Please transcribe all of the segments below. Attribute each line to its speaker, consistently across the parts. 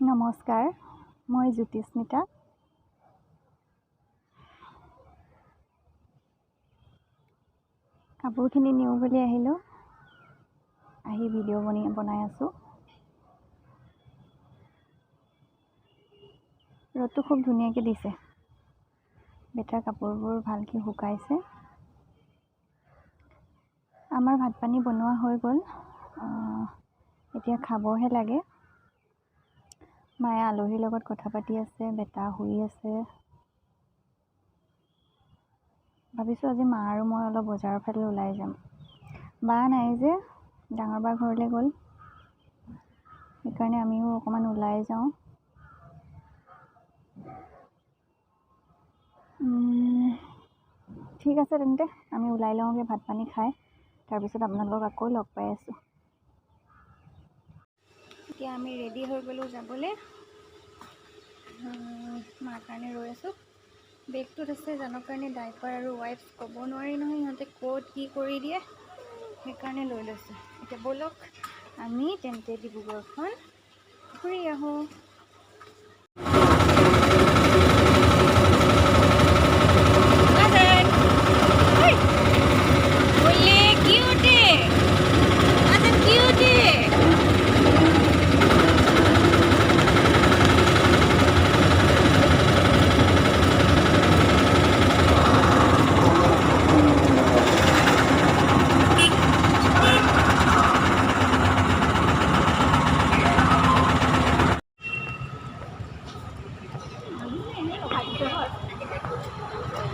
Speaker 1: নমস্কাৰ, মই জ্যোতিস্মিতা। কাপোৰখিনি নিওঁ বুলি আহিলোঁ, আহি ভিডিঅ' বনাই আছোঁ। ৰ'দটো খুব ধুনীয়াকৈ দিছে, বেটাৰ কাপোৰবোৰ ভালকৈ শুকাইছে। আমাৰ ভাত পানী বনোৱা হৈ গ'ল, এতিয়া খাবহে লাগে। মায়ে আলহীৰ লগত কথা পাতি আছে, বেটা শুই আছে। ভাবিছোঁ আজি মা আৰু মই অলপ বজাৰৰ ফালে ওলাই যাম। বা নাই যে, ডাঙৰ বা ঘৰলৈ গ'ল, সেইকাৰণে আমিও অকণমান ওলাই যাওঁ। ঠিক আছে তেন্তে আমি ওলাই লওঁগৈ ভাত পানী খাই, তাৰপিছত আপোনালোকক আকৌ লগ পাই আছোঁ। এতিয়া আমি ৰেডি হৈ গ'লোঁ যাবলৈ। মাৰ কাৰণে ৰৈ আছোঁ। বেগটোত আছে জানৰ কাৰণে ডাইপাৰ আৰু ৱাইপছ, ক'ব নোৱাৰি নহয় সিহঁতে ক'ত কি কৰি দিয়ে, সেইকাৰণে লৈ লৈছোঁ। এতিয়া ব'লক আমি তেন্তে ডিব্ৰুগড়খন ঘূৰি আহোঁ।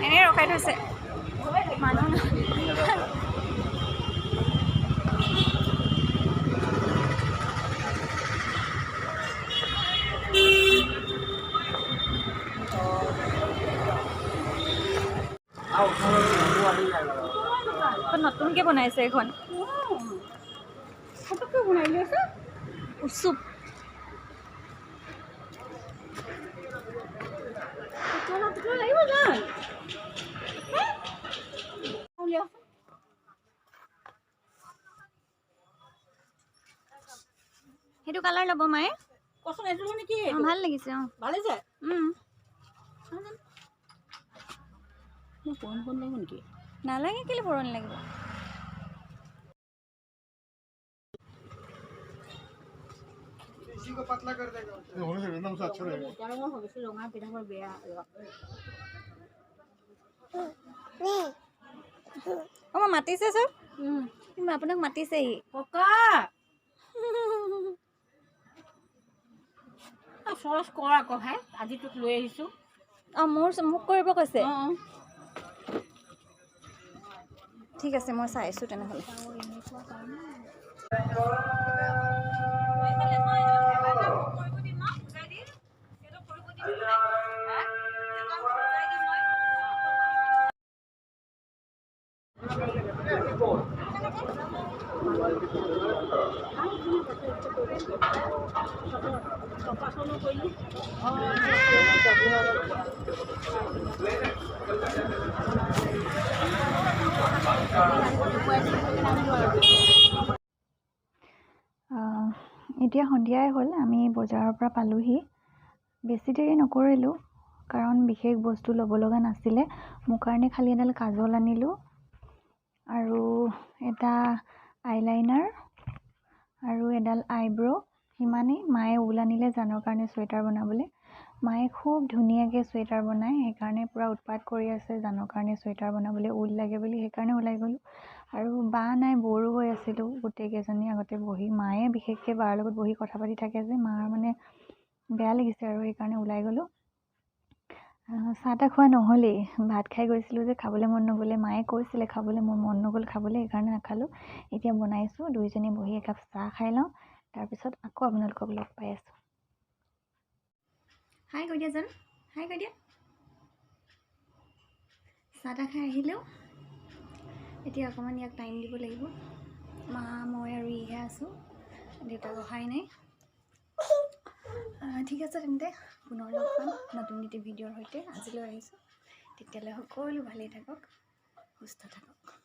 Speaker 1: এনেই ৰখাই থৈছে মানুহ। নতুনকৈ বনাইছে এইখন। উচুপ সেইটো কালাৰ ল'ব মায়ে। ভাল লাগিছে। অঁ,
Speaker 2: ভাল লাগিছে।
Speaker 1: নালাগে, কেলৈ পুৰণি লাগিব। অঁ, মই মাতিছে চব, আপোনাক মাতিছেহি।
Speaker 2: ককা চচ কৰ আকৌ ভাই, আজি তোক লৈ আহিছোঁ।
Speaker 1: অঁ, মোক কৰিব কৈছে। ঠিক আছে, মই চাইছোঁ তেনেহ'লে। এতিয়া সন্ধিয়াই হ'ল, আমি বজাৰৰ পৰা পালোহি। বেছি দেৰি নকৰিলোঁ, কাৰণ বিশেষ বস্তু ল'ব লগা নাছিলে। মোৰ কাৰণে খালি এডাল কাজল আনিলোঁ আৰু এটা আইলাইনাৰ আৰু এডাল আইব্ৰ', সিমানেই। মায়ে ঊল আনিলে জানৰ কাৰণে চুৱেটাৰ বনাবলৈ। মায়ে খুব ধুনীয়াকৈ চুৱেটাৰ বনায়, সেইকাৰণে পূৰা উৎপাত কৰি আছে জানৰ কাৰণে চুৱেটাৰ বনাবলৈ ঊল লাগে বুলি, সেইকাৰণে ওলাই গ'লোঁ। আৰু বা নাই, ব'ৰো হৈ আছিলোঁ গোটেইকেইজনী আগতে বহি। মায়ে বিশেষকৈ বাৰ লগত বহি কথা পাতি থাকে যে, মাৰ মানে বেয়া লাগিছে আৰু সেইকাৰণে ওলাই গ'লোঁ। চাহ তাহ খোৱা নহ'লেই, ভাত খাই গৈছিলোঁ যে, খাবলৈ মন নগ'লে। মায়ে কৈছিলে খাবলৈ, মোৰ মন নগ'ল খাবলৈ, সেইকাৰণে নাখালোঁ। এতিয়া বনাইছোঁ, দুইজনী বহি একাপ চাহ খাই লওঁ, তাৰপিছত আকৌ আপোনালোকক লগ পাই আছোঁ। হাই কৈ দিয়া জান, হাই কৈ দিয়া। চাহ তাহ খাই আহিলেও এতিয়া অকণমান ইয়াক টাইম দিব লাগিব। মা, মই আৰু ইহে আছোঁ, দেউতাক অহাই নাই। ঠিক আছে তেন্তে, পুনৰ লগ পাম নতুন এটি ভিডিঅ'ৰ সৈতে। আজিলৈ আহিছোঁ, তেতিয়ালৈ সকলো ভালেই থাকক, সুস্থ থাকক।